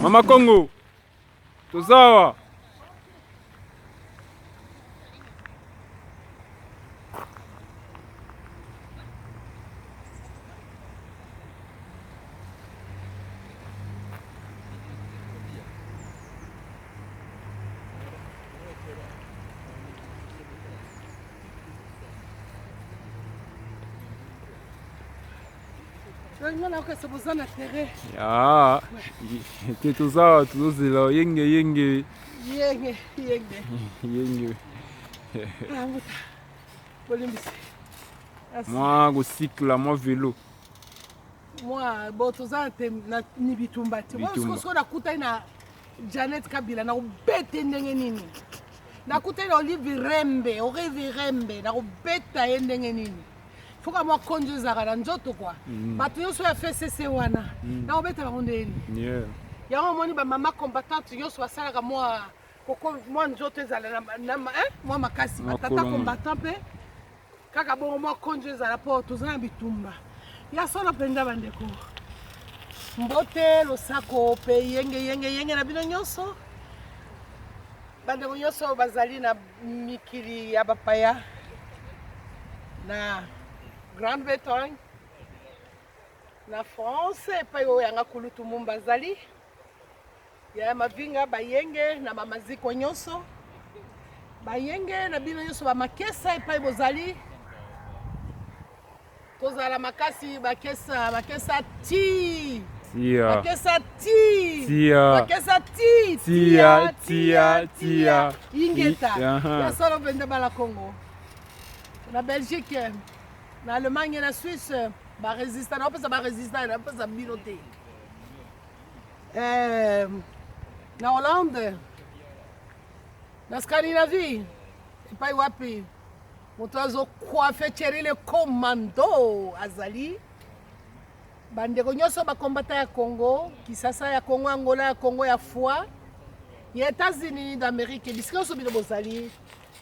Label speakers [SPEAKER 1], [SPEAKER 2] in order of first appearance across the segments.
[SPEAKER 1] Mama Kongo, tozawa. Ah, te toza awa tozozela yenge yenge
[SPEAKER 2] yenge yenge
[SPEAKER 1] yenge
[SPEAKER 2] ah, bolimbisi
[SPEAKER 1] mwa kosikla mwa velo
[SPEAKER 2] mwa bo toza na ni bitumba te sikoyo nakutani na janet kabila nakobete ndenge nini nakutani na olive rembe olive rembe nakobeta ye ndenge nini foka mwa konzo ezalaka na nzoto kua mm. bato nyonso ya fcc wana mm. nakobeta bango ndenge nini
[SPEAKER 1] yeah.
[SPEAKER 2] yango omoni bamama combattante nyonso basalaka mwa koko mwa nzoto ezala na, na, eh, mwa makasi batata combattant mpe kaka bongo mwa konzo ezala mpo toza na bitumba ya solo mpenza bandeko mbote losako mpe yenge yenge yenge na bino nyonso bandeko nyonso bazali na mikili ya bapaya na grande bretagne na france epai oyo yanga kulutu mumba azali ya mavinga bayenge na bamaziko nyonso bayenge na bino nyonso bamakesa epai bozali tozala makasi bakesa bakesa ti
[SPEAKER 1] tia
[SPEAKER 2] bakesa ti
[SPEAKER 1] tia
[SPEAKER 2] bakesa ti
[SPEAKER 1] tia tia tia
[SPEAKER 2] ingeta ya solo mpenza bala congo na belgique na allemagne na suisse baresista naopesa baresista napesa bino te eh, na hollande na scandinavie epai wapi moto azo coiffe Thierry le commando azali bandeko nyonso bakombata ya Congo Kisasa ya Congo Angola ya Congo ya foi ya États-Unis d'Amérique bisika nyonso bino bozali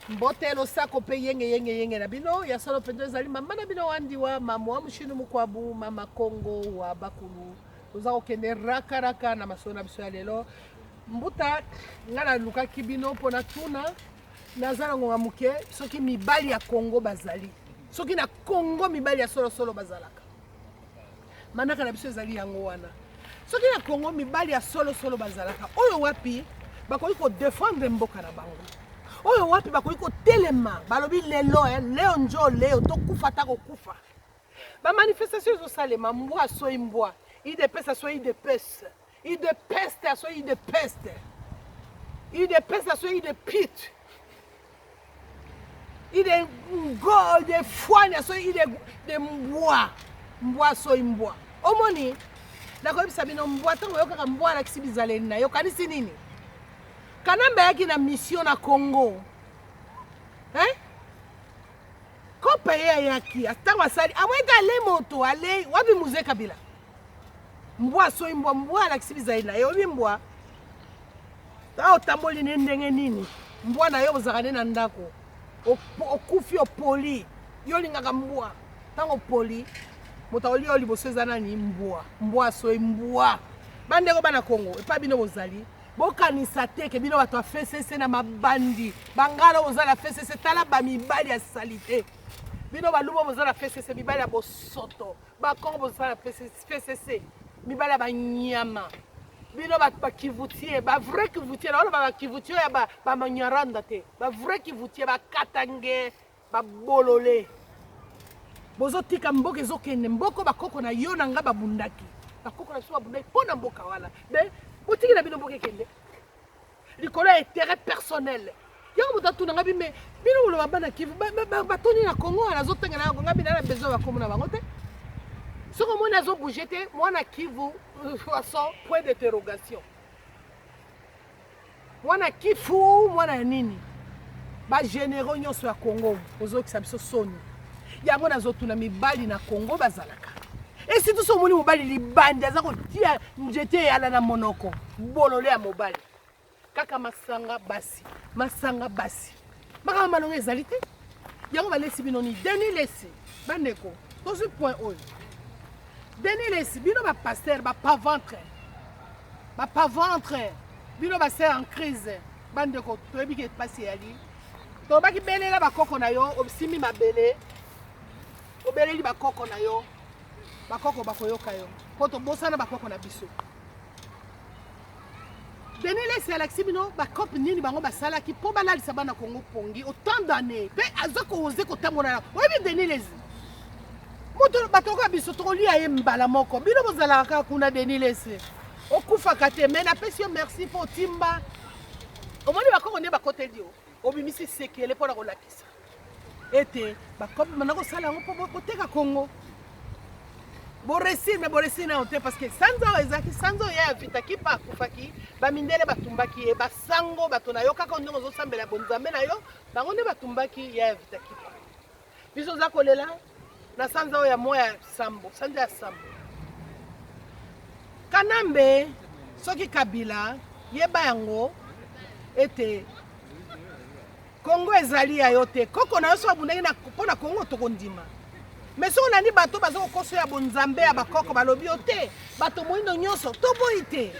[SPEAKER 2] mbote losako mpe yenge yenge yenge na bino ya solo mpenza ezali mama na bino wandiwa mama wa mushinu mukwabu mama Congo wa bakulu toza kokende rakaraka na masolo na biso ya lelo mbuta ngai nalukaki bino mpo natuna Naza na ngonga moke soki mibali ya Congo bazali soki na Congo mibali ya solosolo bazalaka manaka na biso ezali yango wana soki na Congo mibali ya solosolo bazalaka oyo wapi bakoki kodefendre mboka na bango oyo wapi bakoki kotelema balobi lelo eh, leo njo leo tokufa ata kokufa bamanifestation ezosalema mbwa asoi mbwa idps asoi idps Udepeste aso udepeste. Udepeste aso udepite. Ude ngo de fwani aso ude de mbwa. Mbwa aso mbwa. Omoni nakoyebisa bino mbwa ntango oyokaka mbwa alakisi bizaleli na yo okanisi nini? Kanambe ayaki na mission na Congo. Hein? Kopa ye ayaki ntango asali amwete ale moto ale wapi Mzee Kabila? Mbwa asoyi mbwa, mbwa alakisi bizaleli na ye. Oyebi mbwa ta otamboli ne ndenge nini? Mbwa na yo ozalaka nde na ndako, okufi opoli, yo olingaka mbwa. Ntango opoli, moto akolia yo liboso eza nani? Mbwa. Mbwa asoyi mbwa. Bandeko bana Kongo, epai bino bozali, bokanisa te ke bino bato ya FCC na mabandi bangala oza na FCC. Tala bamibali ya salite, bino baluba boza na FCC, mibali ya bosoto. Ba kongo bozosala PCC mibali ya banyama bino bato bakivutie ba vrai kivutie naoloba bakivutie oyo ya bamanyaranda te ba vrai kivutie bakatange babolole bozotika mboka ezokende mboko bakoko na yo na nga babundaki bakoko na biso babundaki mpo na mboka wana me botiki na bino mboka ekende likolo ya intérêt personnel yango moto atuna nga bime bino boloba bana kivu batoni na congo wana azotanga na yango nga bina na besoin bakomo na bango te soki omoni azobouge te mwana kivu façon point d'interrogation mwana kifu mwana ya nini bagénéraux nyonso ya congo ozokisa biso soni yango nazotuna mibali na congo bazalaka esitu so omoni mobali libandi aza kotia njete eyala na monoko bolole ya mobali kaka masanga basi masanga basi makambo malonga ezali te yango balesi bino ni deni lesi bandeko tozwi point oyo deni lesi bino bapaster bapaventre. Ba paventre bino ba sœur en crise bandeko toyebi ke pasi eyali tolobaki belela bakoko na yo osimbi mabele obeleli bakoko na yo bakoko bakoyoka yo mpo tobosana bakoko na biso Denis Lessi alakisi bino bacope nini bango basalaki mpo balalisa bana Congo pongi autant d'années mpe aza koose kotambola na oyebi Denis Lessi moto bato lokola biso tokolia ye mbala moko bino bozalaka kaka kuna Denis Lessi okufaka te mais napesi yo merci mpo otimba omoni bakoko nde bakoteli yo obimisi sekele mpo na kolakisa ete bakomi banda kosala yango mpo boteka Congo boresir me boresir nayo te parce que sanza oyo ezalaki sanza oyo ya vita kipa akufaki bamindele batumbaki ye basango bato na yo kaka ndenge ozosambela bonzambe na yo bango nde batumbaki ya vita kipa biso oza kolela na sanza oyo ya mwa ya sambo sanza ya sambo kanambe soki kabila yeba yango ete Congo ezali ya yo te. Koko na yo soki abundaki na mpo na Congo tokondima. Mais soki olandi bato baza kokoso ya bonzambe ya bakoko balobi yo te. Bato moindo nyonso toboyi te.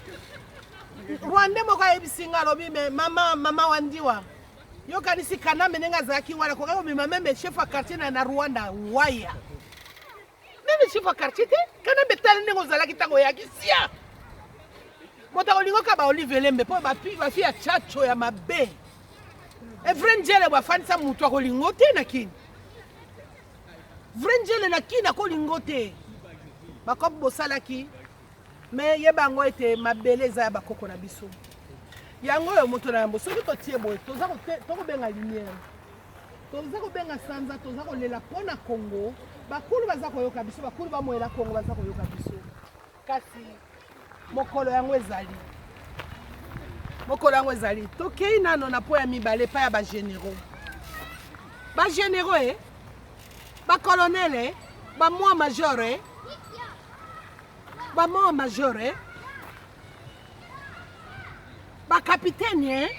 [SPEAKER 2] Rwandais moko ayebisi nga alobi mais mama mama Wandiwa yo kanisi Kanambe ndenge azalaki wana kokaki kobima meme chef ya quartier na, na Rwanda waya meme chef ya quartier te Kanambe tala ndenge ozalaki ntango oyaki sia moto akolinga kaka ba Olive Lembe mpo bafi ya chacho ya mabe evre njele bafandisa moto akolingo te na kini vrai njele na kini akolingo te bakope bosalaki me yeba yango ete mabele eza ya bakoko na biso yango oyo moto na yambo soki totie boye toza tokobenga lumière toza kobenga sanza toza kolela mpo na kongo bakulu baza koyoka biso bakulu bamoyela kongo baza koyoka biso kasi mokolo yango ezali mokolo yango ezali tokei nano na po ya mibale epai ya bagénéraux bagénéraux e bacolonel e bamwa major e bamwa major e bakapitene e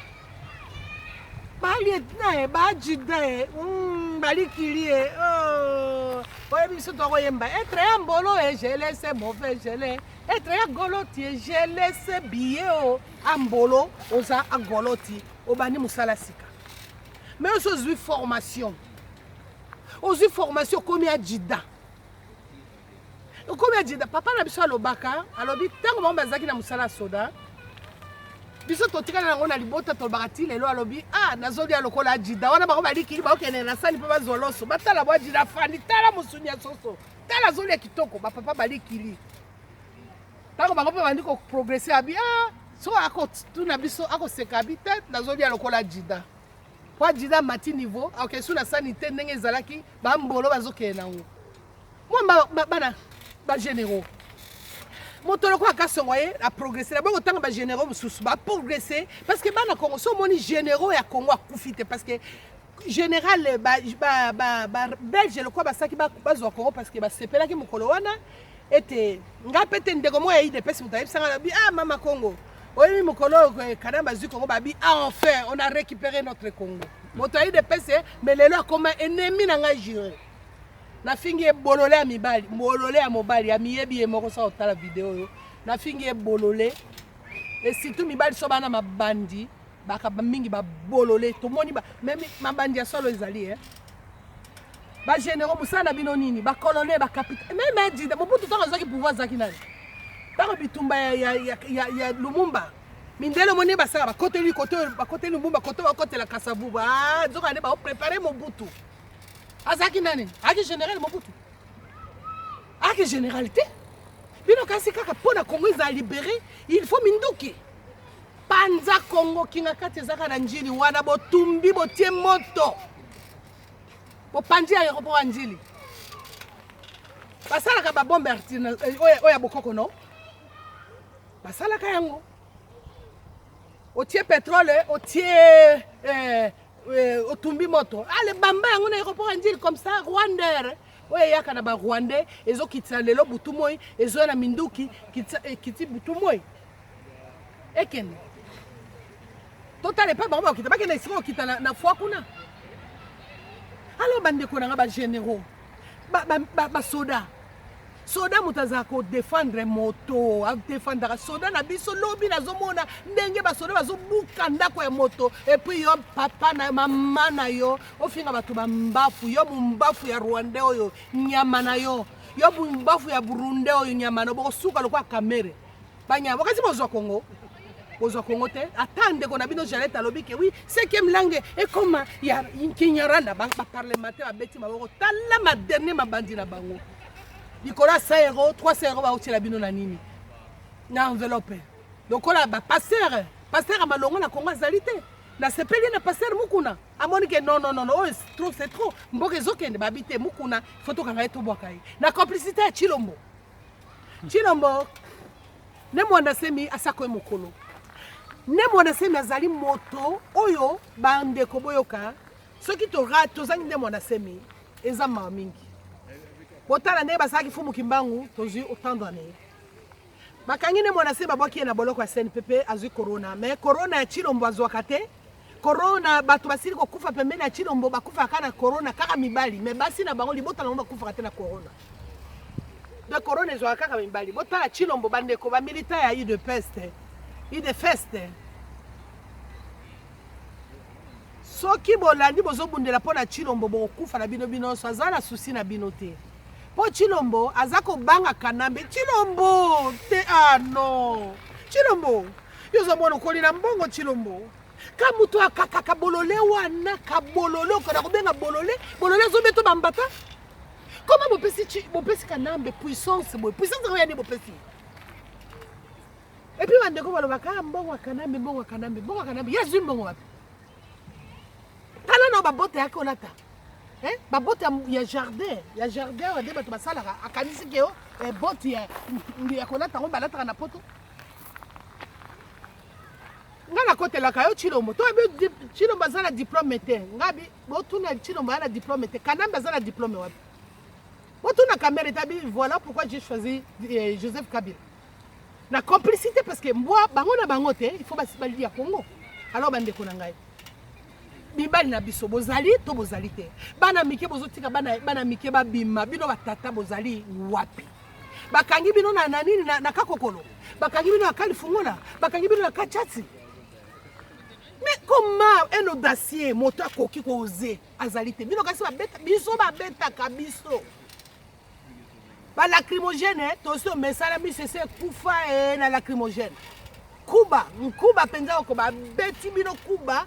[SPEAKER 2] balietna e baadjudant e mm, balikili e oh. oyebi biso tokoyemba etre ya mbolo e je laisse mauvais gele etre ya goloti e je laisse billet o ambolo oza agoloti obandi mosala sika mais osi ozwi formation ozwi formation okomi adjudant okomi adjudant papa na biso alobaka alobi ntango bango bazalaki na mosala ya soda biso totikala yango na libota tolobaka ti lelo alobi ah nazolia lokola adjudant wana bango balikili baokende na sani mpe bazwa loso batala bo adjudant afandi tala mosuni ya soso tala azolia kitoko bapapa balikili ntango bango mpe bandi koprogrese abi ah so akotuna biso akoseka abi te nazolia lokola adjudant po adjudant amati niveau akesu na sani te ndenge ezalaki bambolo bazokende nango mwa bana bagénéraux moto lokola kasongo ye aprogresse na bongo ntango bagénéraux mosusu baprogresse parce que bana congo so omoni généraux ya congo akufi te parce que général babelge lokola basalaki bazwa congo parce que basepelaki mokolo wana ete nga mpe te ndeko moko ya idps moto ayebisanga na bi ah mama congo oyebi mokolo oyo kana bazwi congo babi ah enfin on a récupéré notre congo moto ya idps mais lelo akoma ennemi na ngai jure nafingi ye bolole ya mibali bolole ya mobali amiyebi ye moko soki otala video oyo nafingi ye bolole et surtout mibali so bana mabandi baka mingi babolole tomoni ba, meme mabandi ya solo ezali eh? bagénéraux mosala na bino nini bacolonel bacapitaine meme adida mobutu ntango azwaki pouvoir azalaki nani ntango bitumba ya, ya, ya, ya, ya lumumba mindele omoni basala bakoteli kote bakoteli lumumba kote bakotela kasavubu ah, nzoka nde baoprepare mobutu azalaki nani ayaki général mobutu ayaki général te bino kasi kaka mpo na congo ezala libéré il faut minduki panza congo kinga kati ezaka na njili wana botumbi botie moto bopanzi aéroport ya njili basalaka babombe eh, oyo ya bokoko no basalaka yango otie pétrole otie eh, eh, otumbi moto ale bamba yango na aéroport ya njili comme ça rwandair oyo eyaka na barwandais ezokitisa lelo butu moi ezoya na minduki ekiti eh, butu moi ekende totala epai bango bakokita bakende esika kokita na, na foi kuna alors bandeko na nga bagénéraux basoda ba, ba, ba. Soda moto azalaka kodefendre moto, adefendaka soda na biso. Lobi nazomona ndenge basoda bazobuka ndako ya moto, epuis yo papa na mama na yo ofinga bato bambafu. Yo mumbafu ya rwandais oyo nyama na yo, yo mumbafu ya burundais oyo nyama na yo, bokosuka lokola Kamere. Banyama bokasi bozwa Kongo, bozwa Kongo te. Ata ndeko na bino Janet alobi ke oui, cinquième langue ekoma ya Kinyarwanda, ba parlementaire babeti maboko. Tala ma dernier mabandi na bango likolo ya 100 euro, 300 euro baotiela bino na nini na enveloppe lokola ba pasteur. Pasteur ya malongo na Kongo azali te. Nasepeli na pasteur Mukuna, amoni ke non, non, non, oyo trop c'est trop, mboka ezokende babi te. Mukuna faut tokanga ye, tobwaka ye na complicité ya Tshilombo. Tshilombo ne Mwanda Semi asako ye mokolo ne Mwanda Semi azali moto oyo bandeko boyoka. Soki tozangi nde Mwanda Semi, eza mawa mingi. Botala ndenge basalaki Fumu Kimbangu, tozwi autant d'années bakangi nde Mwanda Semi, babwaki ye na boloko ya CNPP, azwi corona. Mais corona ya Tshilombo azwaka te corona. Bato basili kokufa pembeni ya Tshilombo, bakufaka kaka na corona, kaka mibali, mais basi na bango, libota na bango bakufaka te na corona. De corona ezwaka kaka mibali. Botala Tshilombo, bandeko bamilitaire ya UDPS, UDFest, soki bolandi bozobundela mpo na Tshilombo, bokokufa na bino bino nyonso. Aza na susi na bino te, mpo Tshilombo aza kobanga Kanambe. Tshilombo te, ah non, Tshilombo yo oza mwana okoli na mbongo. Tshilombo ka moto akakaka bolole wana, kabolole okenda kobenga bolole, bolole azobeto bambata. Koma bopesi, bopesi Kanambe puissance boye, puissance yango yani bopesi. Et puis bandeko balobaka mbongo ya Kanambe, mbongo ya Kanambe, mbongo ya Kanambe. Ye azwi mbongo wapi? Tala na babote yake olata, eh? Babote ya jardin, ya jardin oyo nde bato basalaka. Akanisi ke yo bote ya kolata yango balataka na poto. Nga nakotelaka yo Tshilombo to abi Tshilombo aza na diplôme te. Nga bi botuna Tshilombo aza na diplôme te, Kanambe aza na diplôme wapi? Botuna Kamere tabi. Voilà pourquoi j'ai choisi Joseph Kabila na complicité, parce que mbwa bango na bango te, il faut balia Congo. Alors bandeko na ngai, mibali na biso, bozali to bozali te? Bana mike bozotika bana, bana mike babima. Bino batata bozali wapi? Bakangi bino na, na nini na, na kakokolo, bakangi bino na kalifungola, bakangi bino na kachati. Mais comment un audacieux moto akoki kooser azali te? Bino kasi babeta biso, babetaka biso balacrymogène, tosi omesala miso esi ekufa e na lacrymogène. Kuba nkuba mpenza oko babeti bino kuba,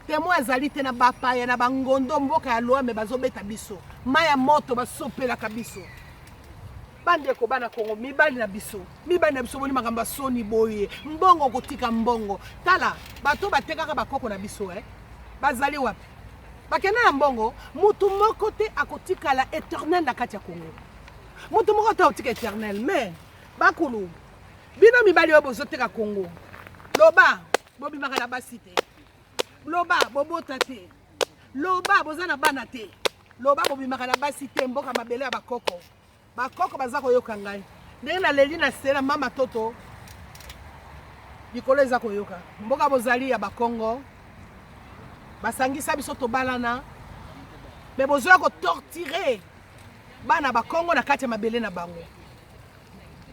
[SPEAKER 2] témoin azali te. Na bapaya na bangondo mboka ya lwame bazobeta biso mai ya moto, basopelaka biso. Bandeko bana Kongo, mibali na biso, mibali na biso, boni makambo ya soni boye? Mbongo kotika mbongo. Tala bato batekaka bakoko na biso, eh? Bazali wapi? Bakenda na mbongo. Motu moko te akotikala éternel na kati ya Kongo, motu moko te akotika éternel. Mais bakulu bino mibali oyo bozoteka Kongo, loba bobimaka na basi te, loba bobota te, loba boza na bana te, loba bobimaka na basi te. Mboka mabele ya bakoko, bakoko baza koyoka ngai ndenge naleli na se na mama toto likolo eza koyoka. Mboka bozali ya bakongo, basangisa biso tobalana, me bozoya kotorturer bana bakongo na kati ya mabele na bango.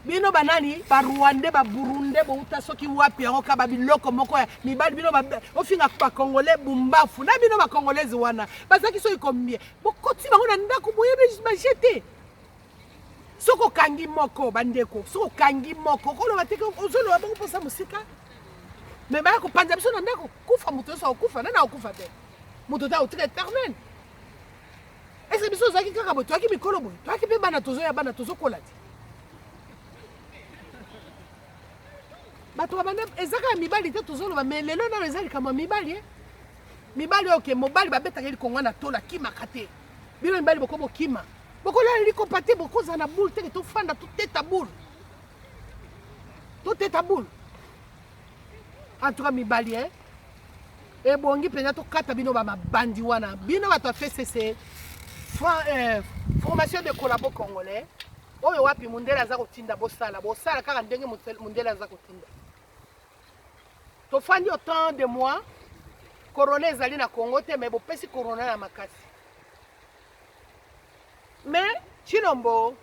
[SPEAKER 2] Bino banani? Barwandais, baburundais, bouta soki wapi yango ka babiloko moko ya mibali. Bino ofinga bacongolais bumbafu na bino bacongolaise wana bazalaki soki combien? Bokoti bango na ndako, boyebi baje te. Soki okangi moko, bandeko, soki okangi moko, okoloba te, ozoloba bongo mposa mosika. Me baya kopanza biso na ndako, kufa moto nyonso akokufa. Nani akokufa te? Moto te akotika éternel. Est-ce biso ozalaki kaka boye? Toyaki mikolo boye, toyaki mpe bana, tozoya bana, tozokola te. Bato babanda eza kaka mibali te tozoloba, mais lelo nano eza likambo ya mibali, eh? Mibali oyo ke mobali babetaka likonga na tolo akimaka te. Bino mibali boko bokima, bokolala likopa te, bokozala na boule teke. Tofanda toteta boule, toteta boule. En tout cas mibali, eh? Ebongi mpenza tokata bino bamabandi wana. Bino bato ya FCC, formation de collabo congolais oyo wapi mundele aza kotinda, bosala, bosala kaka ndenge mundele aza kotinda. Tofandi autant de mois, corona ezali na Congo te, mais bopesi corona ya makasi. Mais Tshilombo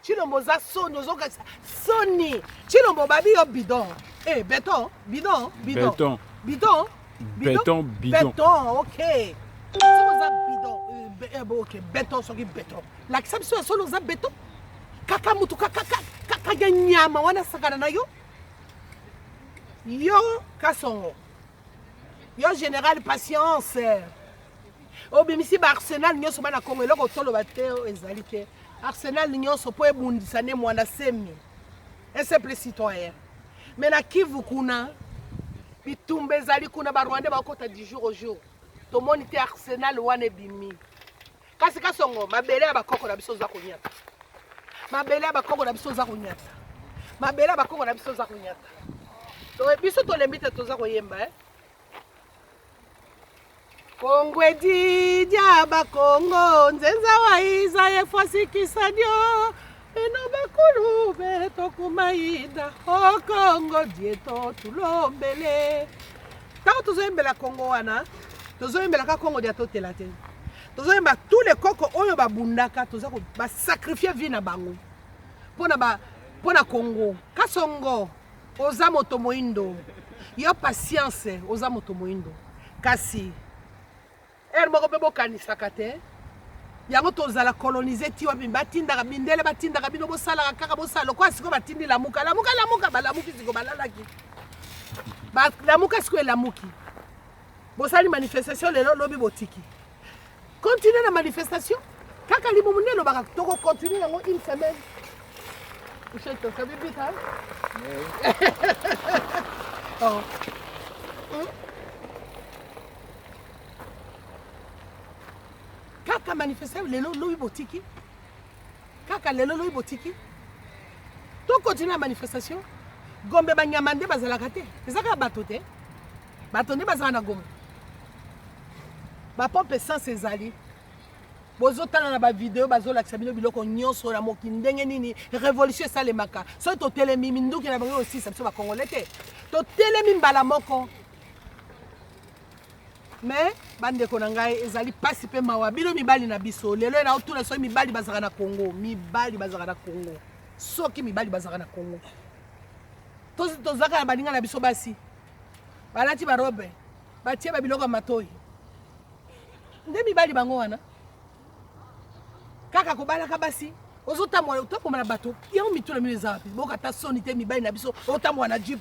[SPEAKER 2] Tshilombo oza soni, ozokakisa soni. Tshilombo babi yo bidon. Eh, beton, bidon, bidon.
[SPEAKER 1] Beton.
[SPEAKER 2] Bidon.
[SPEAKER 1] Beton, bidon.
[SPEAKER 2] Beton, ok. Soki oza bidon, eh, eh, ok, beton soki beton. Lakisa biso ya solo oza beton. Kaka mutu kaka kaka ya nyama wana sakana na yo. Yo Kasongo. Yo Général Patience. Obimisi ba arsenal nyonso bana Congo eloko toloba te ezali te. Arsenal nyonso mpo ebundisa ne Muanda Semi. Un simple citoyen. Mais na Kivu kuna bitumba ezali kuna ba Rwandais bakota du jour au jour. Tomoni te arsenal wana ebimi. Kasi Kasongo mabele ya bakoko na biso oza konyata. Mabele ya bakoko na biso oza konyata. Mabele ya bakoko na biso oza konyata. To biso tolembi te toza koyemba eh. Kongo edidia bakongo nzenza wa iza efasikisa dio beno bakulu beto kumaida o Kongo dieto tulombele. Ntango tozoyembela Kongo wana tozoyembelaka Kongo dia totela te, tozoyemba tous les koko oyo babundaka, toza basacrifie vie na bango mpona ba mpona Kongo. Kasongo oza moto moindo, yo Patience oza moto moindo, kasi heure moko mpe bokanisaka te yango tozala colonise ti wapi. Batindaka mindele, batindaka bino bosalaka kaka bosala lokola sikoyo batindi lamuka lamuka lamuka, balamuki sikoyo, balalaki balamuka sikoyo, elamuki bosali manifestation lelo, lobi botiki, continue na manifestation kaka libumu nde elobaka tokocontinue yango une semaine. Ushetokabibita oh. Kaka manifestation lelo, lobi botiki, kaka lelo, lobi botiki, tokontinue na manifestation. Gombe banyama nde bazalaka te, eza kaka bato te, bato nde bazala na Gombe. Bapompe essence ezali, bozotala na bavideo, bazolakisa bino biloko nyonso na mokili ndenge nini révolution esalemaka. Soki totelemi, minduki na bango osisa biso bakongole te, totelemi mbala moko. Mais bandeko na ngai, ezali mpasi mpe mawa. Bino mibali na biso lelo na otuna soki mibali bazalaka na Congo, mibali bazalaka na Congo, soki mibali bazalaka na Congo, tozalaka na baninga na biso basi balati barobe, batie babiloko ya matoi, nde mibali bango wana kaka kobalaka basi. Ozotambola, otambola na bato yango, mituna mino eza wapi? Bokata soni te, mibali na biso, otambola na jeep,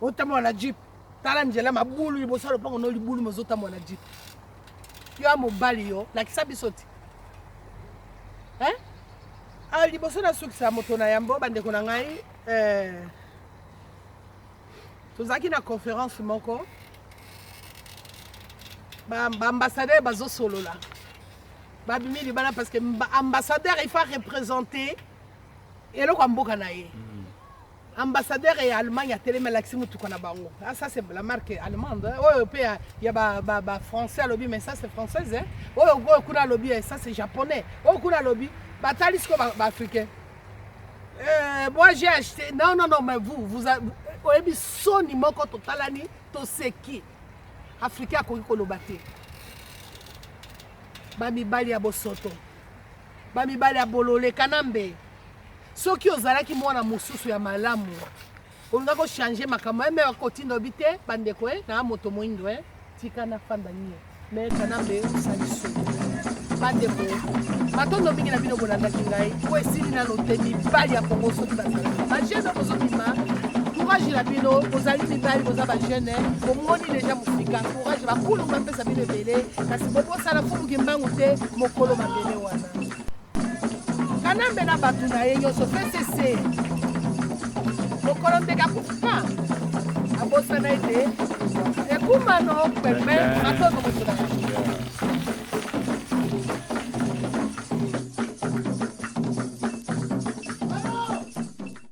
[SPEAKER 2] otambola na jeep, tala nzela mabulu liboso ya lopango no libulu, mozotambola na jeep. Yo ya mobali, yo lakisa biso ti, hein? Ah, liboso nasukisa moto na yambo, bandeko na ngai, tozalaki na conférence moko, baambassadeur bazosolola, babimi libanda parce que ambassadeur, il faut représenter eloko ya mboka na ye. Ambassadeur ya Allemagne atelemi, alakisi motuka na bango: "Ah, ça c'est la marque allemande." Oyo mpe ya bafrançais alobi: "Mais ça c'est française, hein." Oyo kuna alobi: "Ça c'est japonais." Oyo kuna alobi, batali sikoyo baafricain: "Moi j'ai acheté." "Non, non, non, mais vous vous oyebi soni moko." Totalani, toseki. Africain akoki koloba te. Bamibali ya bosoto, bamibali ya bolole. Kanambe, soki ozalaki mwana mosusu ya malamu, olinga kochange makambo me bakotinda obi te. Bandeko, e na moto moindo, e tika nafanda nie. Me Kanambe, osali soni. Bandeko, matondo mingi na bino bolandaki ngai po esili nano te. Mibali ya Kongo, soki bazalaki bajeune, bozobima, courage na bino. Bozali mibali, boza bajeune, bomoni deja mosika. Courage, bakulu bapesa bino ebele, kasi bobosana fumuki mbangu te mokolo mabele wana. Kanambe na bato na ye nyonso, FCC, mokolo ndeke akufa, abosana ete ekumano pepe. Matondo moto na.